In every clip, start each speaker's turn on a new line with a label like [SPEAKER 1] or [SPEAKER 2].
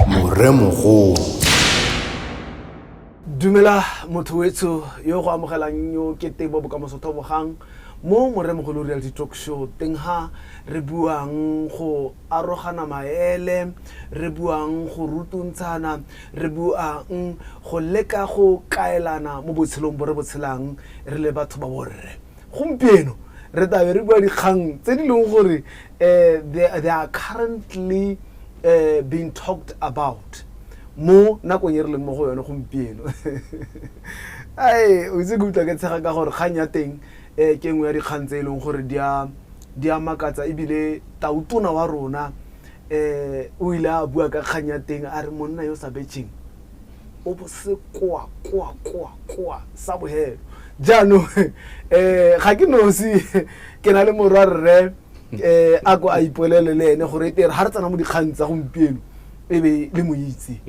[SPEAKER 1] Moremogolo.
[SPEAKER 2] Dumela motho wetsho yo go amogelang yo ke tebo bokamoso thobogang mo Moremogolo Reality Talk Show, teng ha re buang go arogana maele, re buang go rutuntshana, re buang go leka go kaelana mo botshelong bo re bo tshelang re le batho ba borre. Gompieno re tlabe re bua dikgang tse di leng gore they are currently being talked about mo nakong e re leng mo go yone gompieno. Ai, o itse ke utlwa ke tshega ka gore kgang ya teng ke nngwe ya dikgang tse e leng gore di a di a makatsa, ebile tautona wa rona o ile a bua ka kgang ya teng, a re monna yo sa betšheng o bosekoa koa koa koa sa bohelo. Jaanong ga ke nosi, ke na le morwa rre a ko a ipolele le ene gore e tere ga re tsena mo dikgang tsa gompieno e be le mo itse.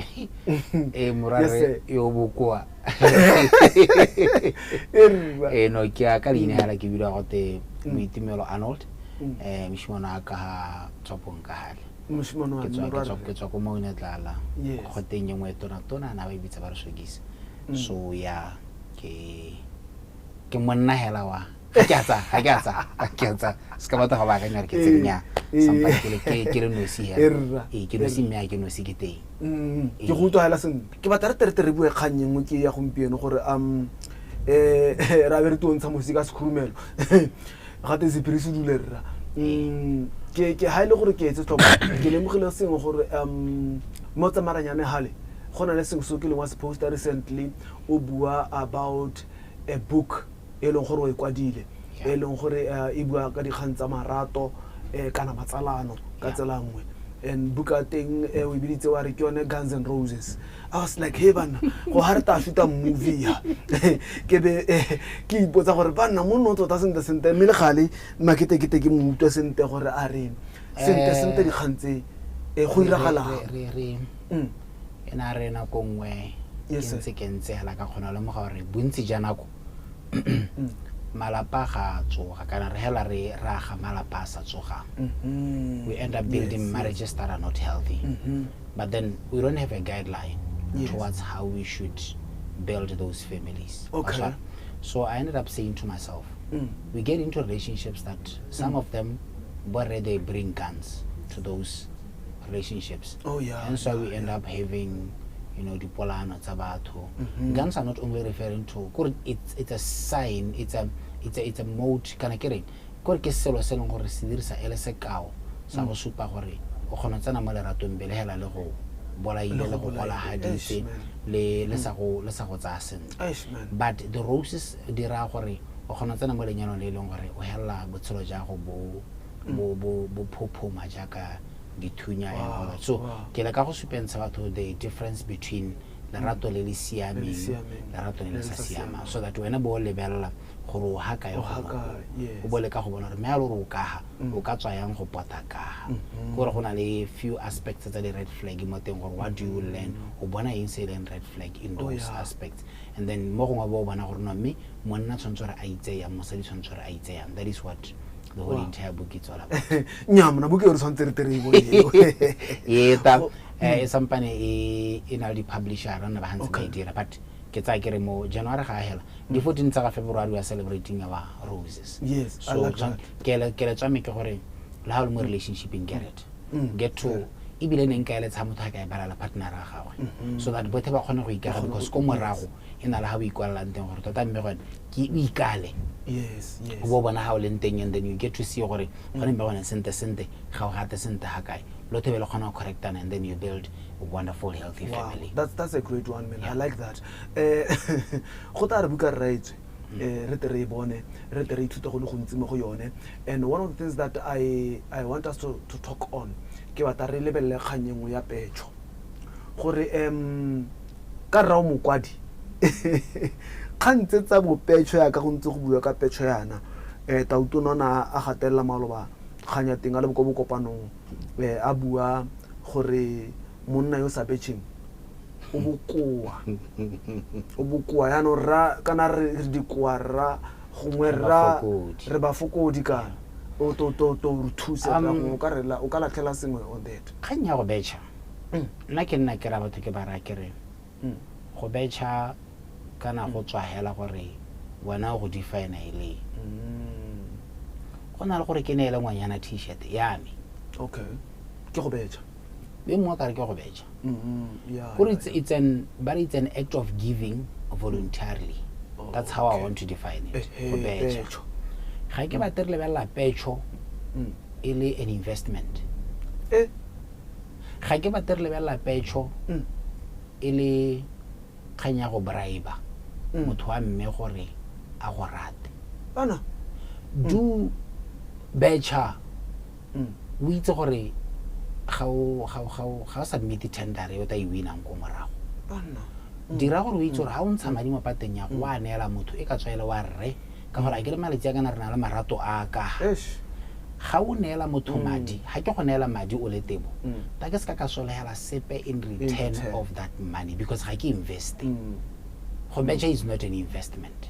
[SPEAKER 3] Ee, morwarre yo bokoa.
[SPEAKER 2] E rra.
[SPEAKER 3] Ee, no, ke a ka leina hela ke bidiwa gote Boitumelo Arnold, moshimane wa ka ga Tswapong ka gale.
[SPEAKER 2] Moshimane wa
[SPEAKER 3] Ke tswa- ke
[SPEAKER 2] morwa
[SPEAKER 3] tswa
[SPEAKER 2] rre.
[SPEAKER 3] ke tswa ko Maunetlala. Goteng e nngwe e tona-tona na ba e bitsa ba re Sokisi. So ya ke monna hela wa ga ke a tsa ga ke a tsa ga ke a tsa se ka batho ga ba akanya gore ke tsenya sampa ke le ke le nosi
[SPEAKER 2] E
[SPEAKER 3] hela.
[SPEAKER 2] rra.
[SPEAKER 3] Ee, ke nosi, mme a ke nosi ke teng.
[SPEAKER 2] Ke go utlwa hela sentle. Ke batla re tere tere bue kgang e nngwe ke ya gompieno gore ra be re tontsha mosi ka sekhurumelo gate sephiri se dule rra. Ke ha e le gore ke etse tlhoko, ke lemogile sengwe gore mo tsamaranyane hale go na le sengwe se ke leng wa se posta recently, o bua about a book e leng gore o e kwadile, e leng gore e bua ka dikgang tsa marato kana matsalano ka tsela nngwe, and buka teng o e biditse wa re ke yone Guns and Roses. I was like, hey banna, go ga re ta shoota movie ya ke be ke ipotsa gore banna monno tota sentle sentle, mme le gale maketekete ke mo utlwa sentle gore a reng sentle sentle dikgang tse go iragalang.
[SPEAKER 3] Ena re nako nngwe ke ntse ke ntse hela ka kgona lemoga gore bontsi ja nako malapa ga a tsoga, kana re hela re raga malapa a sa tsogang. We end up building marriages that are not healthy, but then we don't have a guideline towards how we should build those families. So I ended up saying to myself, we get into relationships that some of them, where they bring guns to those relationships.
[SPEAKER 2] Oh, yeah,
[SPEAKER 3] And so we end up having, dipolano tsa batho. Guns are not only referring to, kore it's a sign, it's a mode, kana ke reng, kore ke selo se leng gore se dirisa e le sekao sa go supa gore o kgona tsena mo leratong pele hela le go bolaile,
[SPEAKER 2] Le
[SPEAKER 3] le
[SPEAKER 2] go
[SPEAKER 3] go
[SPEAKER 2] bolaile.
[SPEAKER 3] golahaditse,
[SPEAKER 2] Eish, man.
[SPEAKER 3] le sa go, le sa go tsaya sentle.
[SPEAKER 2] Eish, man.
[SPEAKER 3] But the roses di raya gore o kgona tsena mo lenyalong le e leng gore o hella botshelo ja go bo bo bo bo phophoma jaaka dithunya and all that. So ke leka go supentsha batho the difference between lerato le le siameng,
[SPEAKER 2] siameng,
[SPEAKER 3] lerato le le
[SPEAKER 2] le
[SPEAKER 3] sa
[SPEAKER 2] sa
[SPEAKER 3] siamang,
[SPEAKER 2] siamang.
[SPEAKER 3] So that wena bo o lebelela gore o ha kae
[SPEAKER 2] O
[SPEAKER 3] gongwe
[SPEAKER 2] ha
[SPEAKER 3] koo.
[SPEAKER 2] kae, yes.
[SPEAKER 3] O bo leka go bona gore mme a le gore o kaga, o ka tswa yang go pota kaga. Ke gore go na le few aspects tsa di-red flag mo teng, gore what do you learn, o bona eng se e leng red flag in
[SPEAKER 2] Oh,
[SPEAKER 3] those aspects, and then mo gongwe bo o bona gore no, mme monna tshwanetse gore a itse yang, mosadi tshwanetse gore a itse yang. That is what the whole entire book is all about.
[SPEAKER 2] Nnyaa, mona buka e re tshwanetse re tere e bone eo.
[SPEAKER 3] E ta e sampane e na le di-publisher nna ba gantse ba e dira, but ke tsaya ke re mo January ga a hela di 14 tsa ga February, we are celebrating our roses.
[SPEAKER 2] Yes, I
[SPEAKER 3] So
[SPEAKER 2] like that.
[SPEAKER 3] Ke le tswa me ke gore le ha o le mo relationshipeng, get it, get to ebile ne nka eletsa motho a ka e balala partner ya gagwe so that bothe ba kgone go ikaga, because ko morago e na le ha o ikwalelang teng gore tota mme gone ke o ikale. O bo bona ha o leng teng, and then you get to see gore gone mme gone sente sente ga o gate sente ga kae, lothe be le kgona go correctana, and then you build a wonderful healthy family.
[SPEAKER 2] That's a great one, man. I like that. Go tla re buka rraetswe, re tle re e bone, re tle re ithute go le gontsi mo go yone. And one of the things that I want us to talk on, ke batla re lebelele kgang e nngwe ya petšho gore ka rra o mokwadi kgang tse tsa bopetšho yaka go ntse go bua ka petšho yana, tautona na a gatelela maloba kgang ya teng a le ko bokopanong, a bua gore monna yo sa betšheng o bokoa, o bokoa. Yaanong rra kana re dikoa rra, gongwe
[SPEAKER 3] Re
[SPEAKER 2] rra
[SPEAKER 3] bafokodi.
[SPEAKER 2] Re bafokodi kana o to to to re thuse rra, gongwe o ka latlhela sengwe on that.
[SPEAKER 3] Kgang ya go betšha. Nna ke nna ke ra batho ke ba raya ke re go betšha kana go tswa hela gore wena o go define e le go na le gore ke neele ngwanyana t-shirt ya me.
[SPEAKER 2] Okay, ke go betšha.
[SPEAKER 3] Yo mongwe a kare ke go betšha. Kore but it's an act of giving voluntarily.
[SPEAKER 2] Oh,
[SPEAKER 3] That's how I
[SPEAKER 2] okay.
[SPEAKER 3] want to define it.
[SPEAKER 2] Eh,
[SPEAKER 3] Go betšha.
[SPEAKER 2] Petšho.
[SPEAKER 3] Ga ke batle re lebelela petšho e le an investment. Ga ke batle re lebelela petšho e le kgang ya go bribe motho wa mme gore a go rate.
[SPEAKER 2] Bana.
[SPEAKER 3] Do betšha o itse gore ga o submit tender e o tla e winang ko morago.
[SPEAKER 2] Bana.
[SPEAKER 3] Dira gore o itse gore ga o ntsha madi mo pateng ya go wa neela motho e ka tswa e le wa rre, ka gore a ke le malatsi a kana re na le marato a ka.
[SPEAKER 2] Eish.
[SPEAKER 3] Ga o neela motho madi, ga ke go neela madi o le Tebo, ta ke se ka solegela sepe in return
[SPEAKER 2] return.
[SPEAKER 3] of that money, because ga ke invest. Go betšha is not an investment.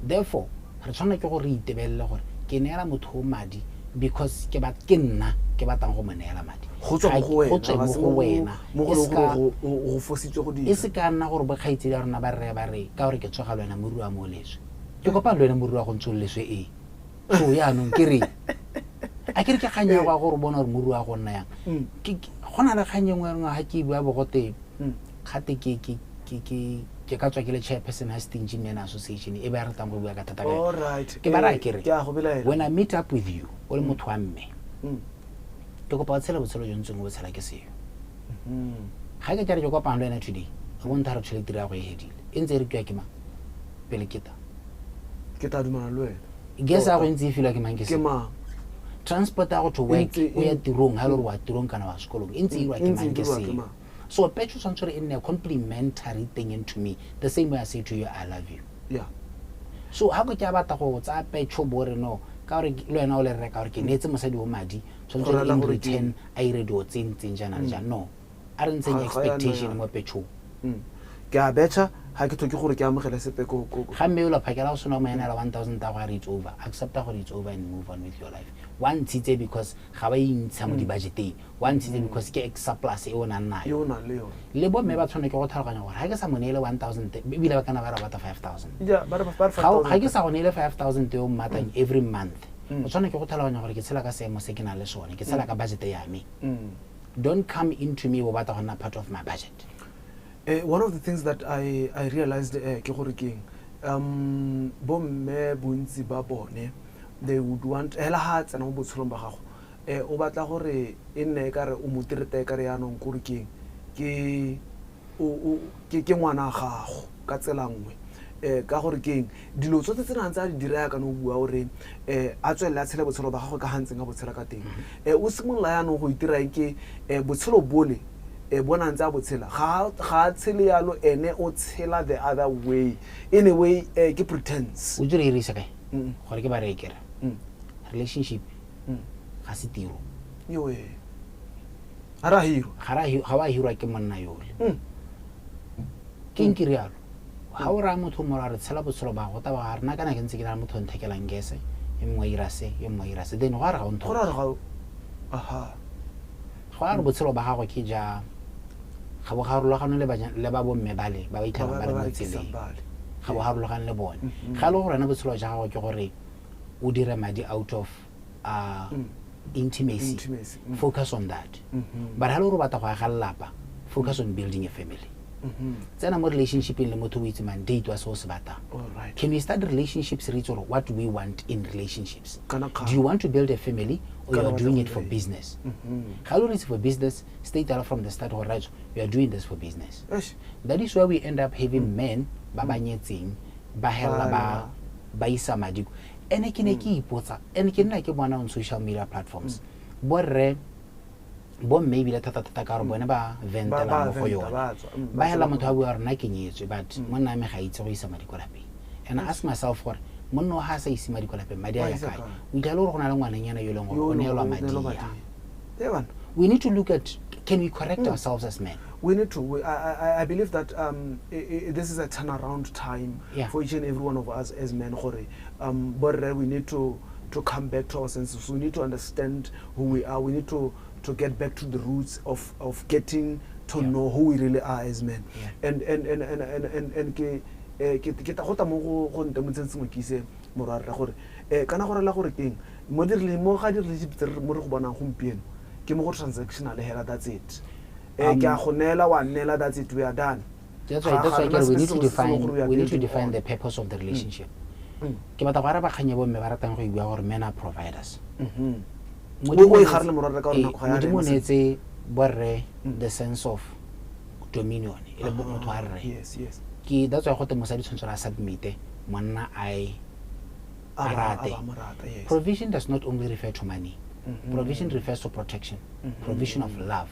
[SPEAKER 3] Therefore re tshwanela ke gore re itebelele gore ke neela motho o madi because ke ba ke nna ke batlang go mo neela madi.
[SPEAKER 2] Go tswa mo go wena,
[SPEAKER 3] Go tswe
[SPEAKER 2] ga
[SPEAKER 3] mo
[SPEAKER 2] se
[SPEAKER 3] go wena.
[SPEAKER 2] mo go
[SPEAKER 3] E
[SPEAKER 2] leng gore go fositswe go dira.
[SPEAKER 3] E se ka nna gore bokgaitsedi ya rona ba rre ba re ka gore ke tsoga le wena morui wa mo o leswe, ke kopa le wena morui wa go ntse o leswe ee. So yaanong ke re a ke re ke kgang ya go gore o bona gore morui wa go nna yang. Go na le kgang e nngwe ya ga ke bua bogote gate ke ka tswa ke le chairperson ya Stingy Men Association e ba ratang go bua ka thata ka yone.
[SPEAKER 2] All right.
[SPEAKER 3] Ke ba raya ke re,
[SPEAKER 2] Ke a go belaela.
[SPEAKER 3] when I meet up with you o le motho wa mme, ke kopa o tshele botshelo jo ntseng o bo tshela ke seo. Ga ke kere ke kopana le wena today, o bontha re tšhelete ya go e hedile e ntse e rekiwa ke mang pele ke ta
[SPEAKER 2] Ke tla dumana le wena.
[SPEAKER 3] Gas ya go e ntse e filwa ke mang ke
[SPEAKER 2] Ke
[SPEAKER 3] seo.
[SPEAKER 2] mang?
[SPEAKER 3] Transport ya go to work, o ya tirong, ha e le gore wa tirong kana wa sekolong, e ntse e irwa ke
[SPEAKER 2] E ntse e
[SPEAKER 3] mang ke
[SPEAKER 2] dirwa ke
[SPEAKER 3] seo.
[SPEAKER 2] mang?
[SPEAKER 3] So petšho tshwanetse gore e nne complimentary thing into me, the same way I say to you I love you. So ha ko ke a batla go tsaya petšho bo re no ka gore le wena o le reka gore ke neetse mosadi o madi, tshwanetse
[SPEAKER 2] Go
[SPEAKER 3] gore
[SPEAKER 2] rela
[SPEAKER 3] in
[SPEAKER 2] gore ke-
[SPEAKER 3] return a ire dilo tse ntseng jaana le jaana. No, a re ntsheng
[SPEAKER 2] Ga- ga ya nna
[SPEAKER 3] expectation
[SPEAKER 2] yalo.
[SPEAKER 3] mo petšhong.
[SPEAKER 2] Ke a betšha, ga ke tlhoke gore ke amogele sepe ko.
[SPEAKER 3] Ga mme o la phakela o sena mo enela 1000 ta go a re it's over, accepta gore it's over and move on with your life. Wa ntshitse because ga ba intsha mo di-budgeteng, wa ntshitse because ke surplus e o nang nayo.
[SPEAKER 2] E o nang le yone.
[SPEAKER 3] Le bomme ba tshwanetse go tlhaloganya gore ga ke sa mo neele 1000, ebile ba kana ba re batla 5000.
[SPEAKER 2] Ja, ba re ba re
[SPEAKER 3] Ga
[SPEAKER 2] 5000.
[SPEAKER 3] ke sa go neele 5000 e o mmatang every month, o tshwanetse go tlhaloganya gore ke tshela ka seemo se ke nang le sone, ke tshela ka budget ya me. Don't come into me o batla go nna part of my budget.
[SPEAKER 2] One of the things that I realized ke gore ke eng, bomme bontsi ba bone they would want hela ha tsena mo botshelong ba gago, o batla gore e nne e kare o mo tirete e kare yaanong kore ke eng, ke o, o, ke, ke ngwana gago ka tsela nngwe. Ka gore ke eng, dilo tsotlhe tse nang tse a di dira yaka no bua gore, a tswelele a tshele botshelo ba gagwe ka ga ntseng a botshela ka teng. O simolola yaanong go itira eng ke, botshelo bole, bona ntse a botshela, ga a tshele yalo, ene o tshela the other way. Anyway, ke pretense.
[SPEAKER 3] O dire e re isa kae? Gore ke ba reye ke re, relationship ga se tiro.
[SPEAKER 2] Yo, eh. Ga re a hirwa.
[SPEAKER 3] Ga re a ga wa hirwa ke monna yole. Ke eng ke rialo? Ga o raya motho mo re tshela botshelo ba go taba ga rena kana ke ntse ke na le motho o nthekelang gese, e mongwe a ira se, e mongwe a ira se. Then go a re ga o ntho.
[SPEAKER 2] Go ra re ga o, aha.
[SPEAKER 3] Go a re botshelo ba gago ke ja, ga bo harologane le le ba bomme bale, ba ba itlhelang
[SPEAKER 2] Ba
[SPEAKER 3] ba le
[SPEAKER 2] ba
[SPEAKER 3] mo
[SPEAKER 2] rekisang
[SPEAKER 3] tseleng.
[SPEAKER 2] bale.
[SPEAKER 3] Ga bo harologane le bone. Ga e le gore wena botshelo ja gago ke gore o dire madi out of intimacy.
[SPEAKER 2] Intimacy.
[SPEAKER 3] Focus on that. But ha le gore o batla go aga lelapa, focus on building a family. Tsena mo relationshipeng le motho o itse mandate wa se o se batlang.
[SPEAKER 2] All right.
[SPEAKER 3] Can we start relationships re itse gore what do we want in relationships?
[SPEAKER 2] Kana kgang.
[SPEAKER 3] Do you want to build a family or you
[SPEAKER 2] Kana
[SPEAKER 3] are
[SPEAKER 2] batla
[SPEAKER 3] doing
[SPEAKER 2] go
[SPEAKER 3] it for
[SPEAKER 2] dira eng?
[SPEAKER 3] business? Ga le gore it's for business, state out from the start gore right, we are doing this for business.
[SPEAKER 2] Eish.
[SPEAKER 3] That is where we end up having men ba ba nyetseng, ba hella
[SPEAKER 2] Ba
[SPEAKER 3] ba isa madi. Ene ke ne ke ipotsa, ene ke nna ke bona on social media platforms. Borre, bomme ebile thata-thata ka gore bone ba ventela
[SPEAKER 2] Ba
[SPEAKER 3] mo go
[SPEAKER 2] venta,
[SPEAKER 3] yone.
[SPEAKER 2] ba tswa,
[SPEAKER 3] Ba
[SPEAKER 2] ba
[SPEAKER 3] hela
[SPEAKER 2] tswela
[SPEAKER 3] motho
[SPEAKER 2] mo
[SPEAKER 3] a bua gore nna ke nyetswe, but monna wa me ga itse go isa madi kwa lapeng. And I ask myself gore monna o ha a sa ise madi kwa lapeng, madi a
[SPEAKER 2] Wa
[SPEAKER 3] ya
[SPEAKER 2] isa
[SPEAKER 3] kae?
[SPEAKER 2] kae?
[SPEAKER 3] O itlhela gore go na le ngwananyana yo e leng gore
[SPEAKER 2] Yo
[SPEAKER 3] o
[SPEAKER 2] e leng
[SPEAKER 3] neelwa
[SPEAKER 2] gore o
[SPEAKER 3] madi
[SPEAKER 2] neelwa
[SPEAKER 3] a.
[SPEAKER 2] madi. Ee, bana.
[SPEAKER 3] We need to look at, can we correct ourselves as men?
[SPEAKER 2] We need to. I believe that this is a turnaround time for each and every one of us as men. Gore, borre, we need to come back to our senses. We need to understand who we are. We need to to get back to the roots of getting to know who we really are as men. And ke ke ta go ta mo go ntemotsheng sengwe ke ise morwarre gore kana go rela gore keng mo di mo ga di relationship tse mo re go bonang gompieno ke mo go transactional hela, that's it. Ke a go neela, wa neela, that's it, we are done.
[SPEAKER 3] That's why we need to define the purpose of the relationship. Ke batla go araba kganye bomme ba ratang go e bua gore men are providers. Modimo o neetse borre the sense of dominion e le motho wa rre. Ke that's why gote mosadi tshwanetse a submite, monna a a rate. Provision does not only refer to money. Provision refers to protection, provision of love.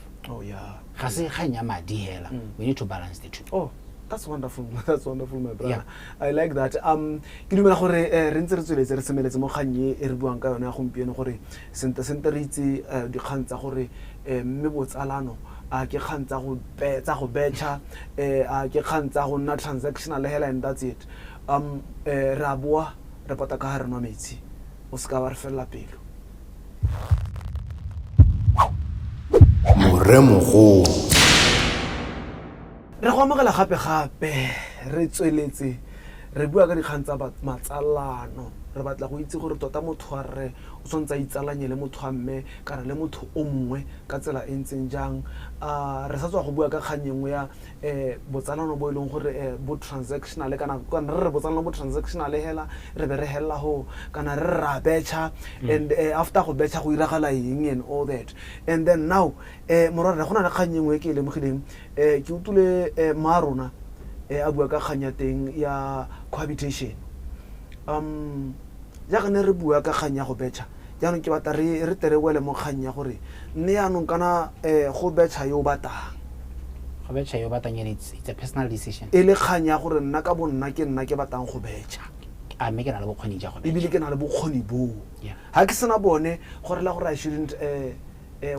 [SPEAKER 3] Ga se kgang ya madi hela. We need to balance the two.
[SPEAKER 2] Oh, that's wonderful, that's wonderful, my brother. I like that. Ke dumela gore re ntse re tsweletse re semeletse mo kgang e e re buang ka yone ya gompieno gore sente sente re itse dikgang tsa gore mme botsalano a ke kgang tsa go betšha, a ke kgang tsa go nna transactional hela and that's it. Re a boa, re pota ka ga re nwa metsi, o se ka wa re felela pelo.
[SPEAKER 1] Moremogolo.
[SPEAKER 2] Re go amogela gape-gape. Re tsweletse re bua ka dikgang tsa matsalano. Re batla go itse gore tota motho wa rre o tshwanetse a itsalanye le motho wa mme kana le motho o mongwe ka tsela e ntseng jang. Re sa tswa go bua ka kgang e nngwe ya botsalano bo e leng gore bo transactional, kana re re botsalano bo transactional hela, re be re helela go kana re re ra betšha and after go betšha go iragala eng and all that. And then now, morwarre, go na le kgang e nngwe e ke e lemogileng. Ke utlwile ma rona a bua ka kgang ya teng ya cohabitation. Jaaka ne re bua ka kgang ya go betšha, jaanong ke batla re tle re wele mo kgang ya gore mme yaanong kana go betšha yo o batlang.
[SPEAKER 3] Go betšha yo batlang ene, it's a personal decision.
[SPEAKER 2] E le kgang ya gore nna ka bo nna ke nna ke batlang go betšha.
[SPEAKER 3] A mme ke na le bokgoni ja go
[SPEAKER 2] Ebile
[SPEAKER 3] betšha.
[SPEAKER 2] Ke na le bokgoni boo. Ga ke sena bone, go rela gore I shouldn't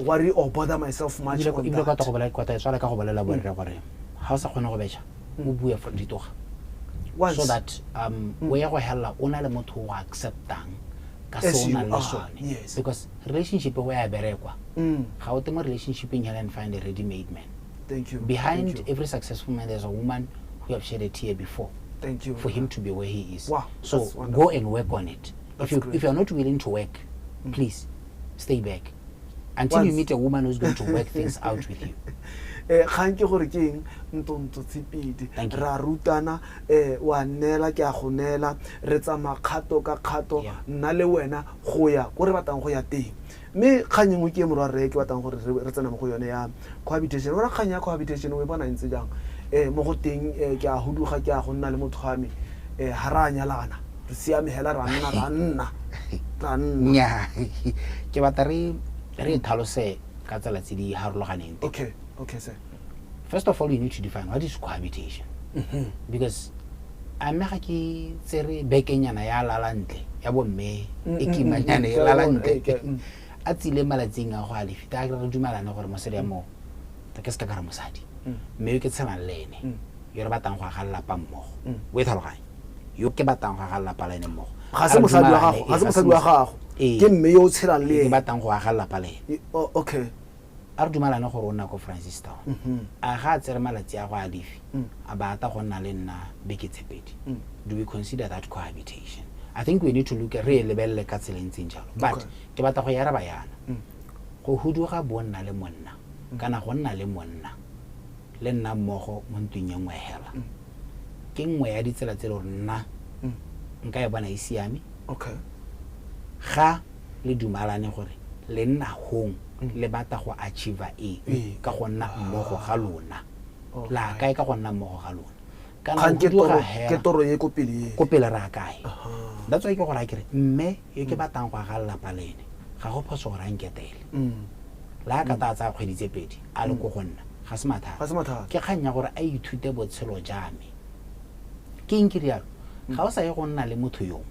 [SPEAKER 2] worry or bother myself much on
[SPEAKER 3] Ebile
[SPEAKER 2] that.
[SPEAKER 3] Kwa go bolela kwa tswala ka go bolela borre gore ga o sa kgone go betšha, o bue for ditoga
[SPEAKER 2] Once.
[SPEAKER 3] so that o ye go hella o na le motho o acceptang ka
[SPEAKER 2] As
[SPEAKER 3] se o
[SPEAKER 2] you
[SPEAKER 3] nang le
[SPEAKER 2] are,
[SPEAKER 3] sone, because relationship go ya berekwa. Ga o te mo relationshipeng hela and find a ready made man.
[SPEAKER 2] Thank you.
[SPEAKER 3] Behind
[SPEAKER 2] Thank you.
[SPEAKER 3] every successful man there's a woman who have shed a tear before
[SPEAKER 2] Thank you.
[SPEAKER 3] for him to be where he is.
[SPEAKER 2] Wow,
[SPEAKER 3] So
[SPEAKER 2] that's wonderful.
[SPEAKER 3] go and work on it.
[SPEAKER 2] That's
[SPEAKER 3] If you
[SPEAKER 2] great.
[SPEAKER 3] If you're not willing to work, please stay back until you
[SPEAKER 2] Once.
[SPEAKER 3] meet a woman who's going to work things out with you.
[SPEAKER 2] Kgang ke gore ke eng ntonto tshepedi.
[SPEAKER 3] Thank you.
[SPEAKER 2] Ra rutana, wa neela, ke a go neela, re tsamaya kgato ka kgato nna le wena go ya ko re batlang go ya teng. Mme kgang e nngwe ke e morwa rre ke batlang gore re tsene mo go yone ya cohabitation. Bona, kgang ya cohabitation o e bona e ntse jang? Mo go teng ke a huduga, ke a go nna le motho wa me, ga re a nyalana, re siame hela, ra nna ra nna ra nna.
[SPEAKER 3] Nya, ke batla re e tlhalose ka tsela tse di harologaneng teng.
[SPEAKER 2] Okay, sir.
[SPEAKER 3] First of all, you need to define what is cohabitation, because a mme ga ke tsere bekenyana ya lala ntle ya bomme e kimanyana e lala ntle, a tsile malatsing a go a lefita, a re dumalane gore mosadi ya moo ke se ka ka re mosadi mme yo ke tshelang le ene, yo re batlang go aga lelapa mmogo, o e tlhaloganye, yo ke batlang go aga lelapa le ene mmogo.
[SPEAKER 2] Ga se
[SPEAKER 3] A re
[SPEAKER 2] mosadi wa
[SPEAKER 3] dumalane,
[SPEAKER 2] gago, ga se
[SPEAKER 3] ee,
[SPEAKER 2] mosadi wa gago,
[SPEAKER 3] Ee.
[SPEAKER 2] ke mme yo o tshelang le
[SPEAKER 3] Ke
[SPEAKER 2] ene.
[SPEAKER 3] batlang go aga lelapa le ene.
[SPEAKER 2] Oh, okay.
[SPEAKER 3] A re dumalane gore o nna ko Francistown, a ga a tsere malatsi a go a lefi, a bata go nna le nna beke tse 2, do we consider that cohabitation? I think we need to look, re e lebelele ka tsela e ntseng jalo, but ke batla go e araba yana: go huduga bonna le monna kana go nna le monna le nna mmogo mo ntlong e nngwe hela ke nngwe ya ditsela tse e le gore nna nka e bona e siame ga le dumalane gore le nna hong le batla go achieve eng ka go nna mmogo ga lona, la kae ka go nna mmogo ga lona, kana
[SPEAKER 2] Kgang
[SPEAKER 3] go
[SPEAKER 2] ke
[SPEAKER 3] huduga
[SPEAKER 2] toro,
[SPEAKER 3] hela
[SPEAKER 2] ke toro e ko pele e.
[SPEAKER 3] Ko pele re a kae? That's why ke gore a kere mme yo ke batlang go aga lelapa le ene, ga go phoso gore a nketele. Le a ka ta a tsaya kgwedi tse 2 a le ko go nna, ga se mathata.
[SPEAKER 2] Ga se mathata.
[SPEAKER 3] Ke kgang ya gore a ithute botshelo ja me. Ke eng ke rialo? Ga o sa ye go nna le motho yo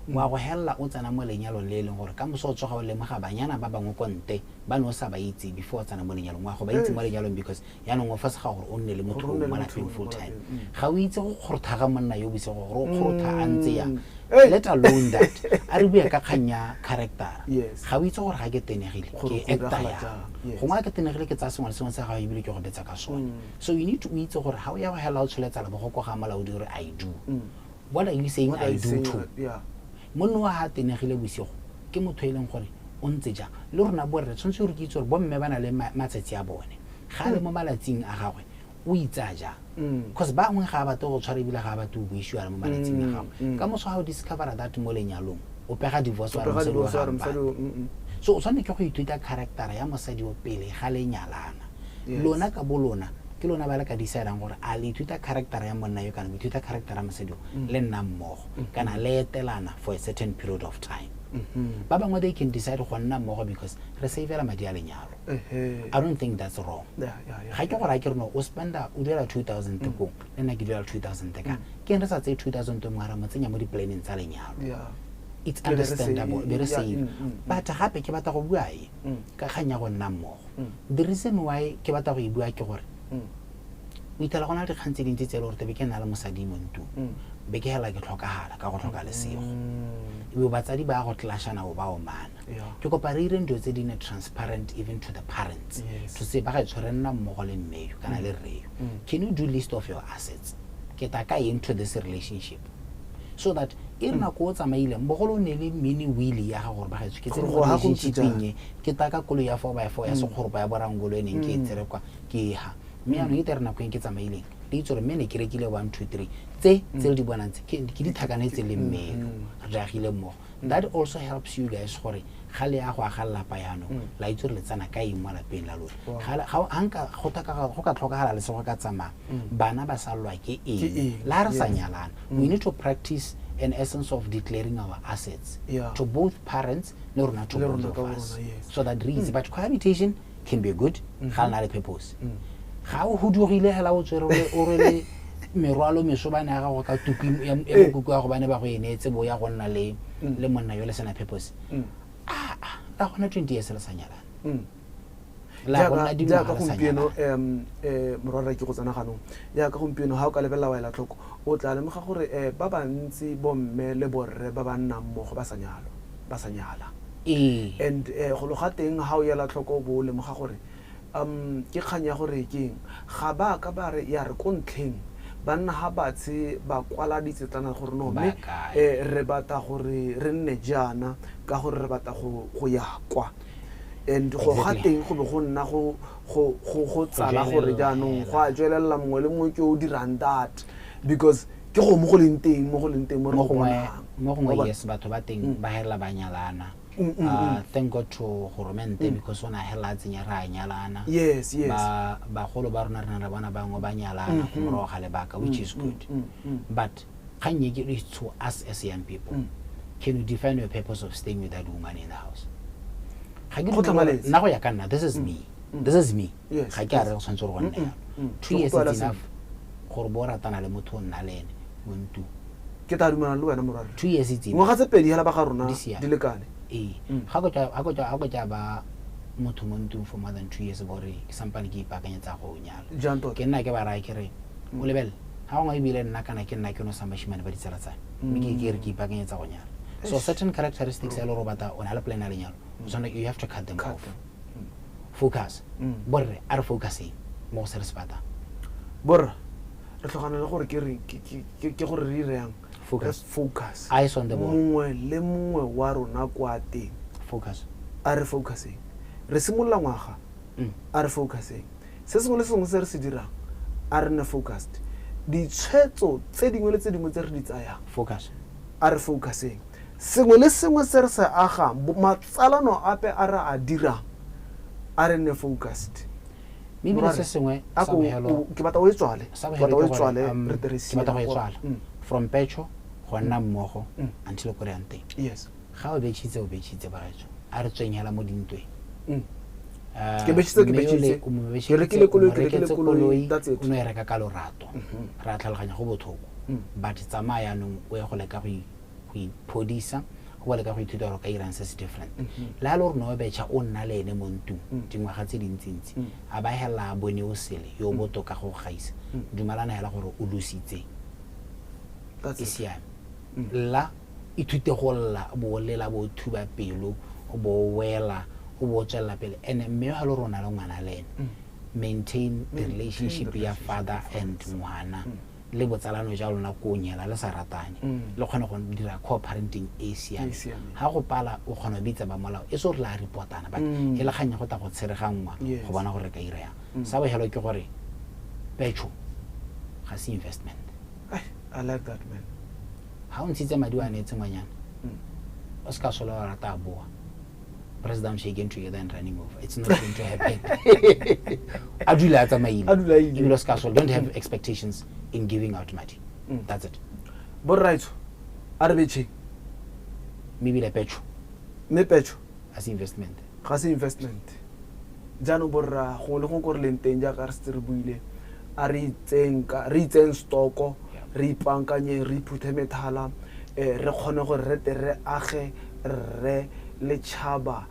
[SPEAKER 3] wa go helela o tsena mo lenyalong le e leng gore ka moso o tsoga o lemoga banyana ba bangwe ko nte ba ne o sa ba itse before o tsena mo lenyalong, wa go ba itse mo lenyalong, because yaanong o fosega gore o nne le motho
[SPEAKER 2] Gore o nne
[SPEAKER 3] o
[SPEAKER 2] le
[SPEAKER 3] mo
[SPEAKER 2] motho
[SPEAKER 3] lapeng
[SPEAKER 2] o
[SPEAKER 3] full
[SPEAKER 2] mo
[SPEAKER 3] time.
[SPEAKER 2] lapeng.
[SPEAKER 3] Ga o itse go kgorotha ga monna yo bosigo gore o kgorotha a ntse yang. Let alone that, a re bue ka kgang ya character.
[SPEAKER 2] Yes.
[SPEAKER 3] Ga o itse gore ga ke tenegile,
[SPEAKER 2] Gore
[SPEAKER 3] ke
[SPEAKER 2] go
[SPEAKER 3] acta
[SPEAKER 2] diragala
[SPEAKER 3] yang.
[SPEAKER 2] jang, yes.
[SPEAKER 3] Gongwe ga ke tenegile, ke tsaya sengwe le sengwe sa gago, ebile ke go betsa ka sone. So you need to o itse gore ga o ya go hela o tsholetsa lebogo ko ga molaodi gore "I do", what are you saying?
[SPEAKER 2] What are
[SPEAKER 3] "I
[SPEAKER 2] you
[SPEAKER 3] do"
[SPEAKER 2] saying?
[SPEAKER 3] to
[SPEAKER 2] Yeah.
[SPEAKER 3] Monna wa ga a tenegile bosigo ke motho e leng gore o ntse jang? Le rona borre tshwanetse gore ke itse gore bomme ba na le matsatsi a bone. Ga a le mo malatsing a gagwe, o itsaya jang? Because bangwe ga a batle go tshwara, ebile ga a batle go buisiwa le mo malatsing a gagwe. Ka moso ga o discovera that mo lenyalong, o pega divorce, wa re
[SPEAKER 2] Pega
[SPEAKER 3] mosadi wa
[SPEAKER 2] divorce, wa re
[SPEAKER 3] ga
[SPEAKER 2] mosadi
[SPEAKER 3] mpate. So o tshwanetse ke go ithuta character ya mosadi o pele ga le nyalana. Lona ka bo lona, ke lona ba le ka decidang gore a le ithuta character ya monna yo kana le ithuta character ya mosadi yo, le nna mmogo kana le etelana for a certain period of time. Ba bangwe, they can decide go nna mmogo because re savela madi a lenyalo. I don't think that's wrong. Ga ke gore a ke re no o spenda, o duela 2000 kong, le nna ke duela 2000, ka ke eng re sa tseye 2000 mongwe ra mo tsenya mo di-planeng tsa lenyalo? It's
[SPEAKER 2] Be re
[SPEAKER 3] understandable, be re save. But gape ke batla go bua e ka kgang ya go nna mmogo. The reason why ke batla go e bua ke gore o ithela go na le dikgang tse dintsi tse e le gore tebe ke nna le mosadi mo ntlong, be ke hela ke tlhokagala ka go tlhoka lesego, ebe batsadi ba go clashana, o ba omana. Ke kopa re ireng dilo tse di ne transparent, even to the parents, to say, "Ba ga tshwere nna mmogo le mmeyo kana le rreyo. Can you do list of your assets? Ke ta ka into this relationship?" So that e re nako o tsamaileng, bogolo o ne le mini will ya gago gore, "Bagaetsho, ke tsene
[SPEAKER 2] Gore
[SPEAKER 3] mo
[SPEAKER 2] go ha go ntse
[SPEAKER 3] relationshipeng e, ke ta ka koloi ya 4x4 ya sekgoropo ya borangolo e neng ke e tsere kwa ke e ha, mme yaanong e tere nako e ke tsamaileng, le itse gore mme ne ke rekile one, two, three, tse tse le di bonang tse, ke di tlhakanetse le mmeyo, re agile mmogo." That also helps you guys gore ga le ya go aga lelapa yaanong, la itse gore le tsena ka eng mo lapeng la lona. Ga nka go ka tlhokagala lesego ka tsamaya, bana ba salelwa ke
[SPEAKER 2] Ke
[SPEAKER 3] eng?
[SPEAKER 2] eng?
[SPEAKER 3] Le ha re sa nyalana, we need to practice an essence of declaring our assets to both parents le rona, to
[SPEAKER 2] Le
[SPEAKER 3] both
[SPEAKER 2] rona
[SPEAKER 3] of
[SPEAKER 2] ka bo
[SPEAKER 3] us,
[SPEAKER 2] rona, yes.
[SPEAKER 3] so that re itse. But cohabitation can be good ga le na le purpose. Ga o hudugile hela, o tswere o rwele merwalo mesobane ya gago ka tuku ya mokoko wa go bane ba go e neetse bo ya go nna le monna yo le sena purpose, ah, la gona 20 years le sa nyalana, la go nna
[SPEAKER 2] Jaaka
[SPEAKER 3] dingwaga le sa
[SPEAKER 2] gompieno,
[SPEAKER 3] nyalana.
[SPEAKER 2] Morwarra, ke go tsena ganong. Jaaka gompieno, ga o ka lebelela, wa ela tlhoko, o tla lemoga gore ba bantsi bomme le borre ba ba nnang mmogo ba sa nyalo, ba sa nyala. And go ga teng, ga o ela tlhoko, bo o lemoga gore ke kgang ya gore keng ga ba ka ba re ya re ko ntlheng banna ga batshe ba kwala ditsetlana gore no, mme
[SPEAKER 3] Ba kae?
[SPEAKER 2] Re batla gore re nne jaana ka gore re batla go ya kwa, and go ga teng go be go nna go tsala gore
[SPEAKER 3] jwelelela
[SPEAKER 2] jaanong
[SPEAKER 3] hela.
[SPEAKER 2] Go a jwelelela, mongwe le mongwe ke o dirang that because ke go mo go leng teng, mo go leng teng mo re
[SPEAKER 3] mo
[SPEAKER 2] go
[SPEAKER 3] gongwe
[SPEAKER 2] bonang.
[SPEAKER 3] Mo gongwe.
[SPEAKER 2] Wa bona?
[SPEAKER 3] Yes, batho ba teng ba helela ba nyalana. Thank God to goromente, because o ne a helela a tsenya re a nyalana.
[SPEAKER 2] yes yes
[SPEAKER 3] Ba bagolo ba rona, re na re bona bangwe ba nyalana go morago ga lebaka, which is good. But kgang e ke is to us as young people, can you define your purpose of staying with that woman in the house? Ga ke
[SPEAKER 2] Go
[SPEAKER 3] dumele gore-
[SPEAKER 2] tlhamaletse.
[SPEAKER 3] Nna go ya ka nna, this is me, this is me. Ga ke a re go tshwanetse gore go nne yalo. 2
[SPEAKER 2] Ke
[SPEAKER 3] years
[SPEAKER 2] go
[SPEAKER 3] is enough gore bo ratana le motho o nna le ene mo ntlong.
[SPEAKER 2] Ke tla dumelana le wena, morwarre.
[SPEAKER 3] 2 years it's enough.
[SPEAKER 2] Ngwaga tse pedi hela ba ga rona
[SPEAKER 3] Di siame.
[SPEAKER 2] di lekane.
[SPEAKER 3] Ee, ga ko tla ba motho mo ntlong for more than 2 years, bore ke sampane ke ipaakanyetsa go nyala.
[SPEAKER 2] Jang tota?
[SPEAKER 3] Ke nna ke ba raya ke re, o lebelele ga gongwe ebile nna kana ke nna ke no sa bashimane ba ditsala tsame, mme ke re ke ipaakanyetsa go nyala. So certain characteristics e le gore o batla, o na le plan ya lenyalo, o tshwanela, you have to cut them
[SPEAKER 2] Cut
[SPEAKER 3] off.
[SPEAKER 2] them.
[SPEAKER 3] Focus, borre, a re focuseng mo go se re se batlang.
[SPEAKER 2] Borra, re tlhokana le gore ke re ke gore re dire yang?
[SPEAKER 3] Focus.
[SPEAKER 2] Re focus.
[SPEAKER 3] Eyes on the ball.
[SPEAKER 2] Mongwe le mongwe wa rona kwa teng,
[SPEAKER 3] Focus.
[SPEAKER 2] a re focuseng. Re simolola ngwaga, a re focuseng. Se sengwe le sengwe se re se dirang, a re nne focused. Ditshwetso tse dingwe le tse dingwe tse re di tsayang,
[SPEAKER 3] Focus.
[SPEAKER 2] a re focuseng. Sengwe le sengwe se re se agang, matsalano ape a re a dirang, a re nne focused.
[SPEAKER 3] Mme ebile
[SPEAKER 2] Morare,
[SPEAKER 3] se sengwe
[SPEAKER 2] a
[SPEAKER 3] sa
[SPEAKER 2] ke batla o e tswale,
[SPEAKER 3] sa
[SPEAKER 2] ke
[SPEAKER 3] bogelo
[SPEAKER 2] batla o e
[SPEAKER 3] ke gore,
[SPEAKER 2] tswale, re tle re
[SPEAKER 3] ke batla go e
[SPEAKER 2] siame.
[SPEAKER 3] tswala from pecho go nna mmogo until ko re yang teng. Ga o betšhitse, o betšhitse, bagaetsho, a re tsweng hela mo dintweng.
[SPEAKER 2] Ke betšhitse, ke
[SPEAKER 3] Mme yole
[SPEAKER 2] betšhitse.
[SPEAKER 3] o mo
[SPEAKER 2] Ke
[SPEAKER 3] betšhitse,
[SPEAKER 2] rekile
[SPEAKER 3] o
[SPEAKER 2] koloi,
[SPEAKER 3] mo
[SPEAKER 2] ke rekile
[SPEAKER 3] reketse
[SPEAKER 2] koloi,
[SPEAKER 3] koloi,
[SPEAKER 2] that's it.
[SPEAKER 3] O no e reka ka lorato, re a tlhaloganya go botlhoko, but tsamaya yaanong o ye go leka go iphodisa, go ba leka go ithuta gore o ka irang se se different. Le ga le gore no o betšha, o nna le ene mo ntlong dingwaga tse dintsintsi, a ba hela a bone o sele yo o botoka go gaisa, dumalana hela gore o lositse.
[SPEAKER 2] That's
[SPEAKER 3] E
[SPEAKER 2] it.
[SPEAKER 3] siame, lla Ithute go lla, o bo o lela, o bo o thuba pelo, o bo o wela, o bo o tswelela pele. And mme ga le rona le ngwana le ene, maintain the relationship ya father and ngwana le botsalano jwa lona ko nyela le sa ratane, le kgone go dira co-parenting e e siameng.
[SPEAKER 2] Siameng.
[SPEAKER 3] Ga go pala, o kgona go bitsa ba molao, e se gore la reportana, but e le kgang ya go tla go tshereganngwa go bona gore re ka ira yang. Sa bogelo ke gore pecho ga se investment.
[SPEAKER 2] Ai, I like that, man.
[SPEAKER 3] Ga o ntshitse madi o a neetse ngwanyana, o se ka sola wa rata a boa. Press down, shaken together and running over, it's not going to happen. A dule a tsamaile.
[SPEAKER 2] A dule a ile.
[SPEAKER 3] Ebile o se ka sola, don't have expectations in giving out madi. That's it.
[SPEAKER 2] Borraetsho, a re betšheng.
[SPEAKER 3] Mme ebile pecho
[SPEAKER 2] Mme pecho
[SPEAKER 3] ga se investment.
[SPEAKER 2] Ga se investment. Jaanong borra, gongwe le gongwe ko re leng teng, jaaka re setse re buile, a re itseng ka re itseng stoko, re ipankanyeng, re iphuthe methala, re kgone gore re tle re age rre le tšhaba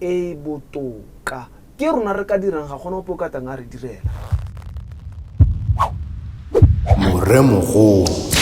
[SPEAKER 2] e e botoka. Ke rona re ka dirang, ga gona ope o ka tlang a re direla.
[SPEAKER 1] Moremogolo.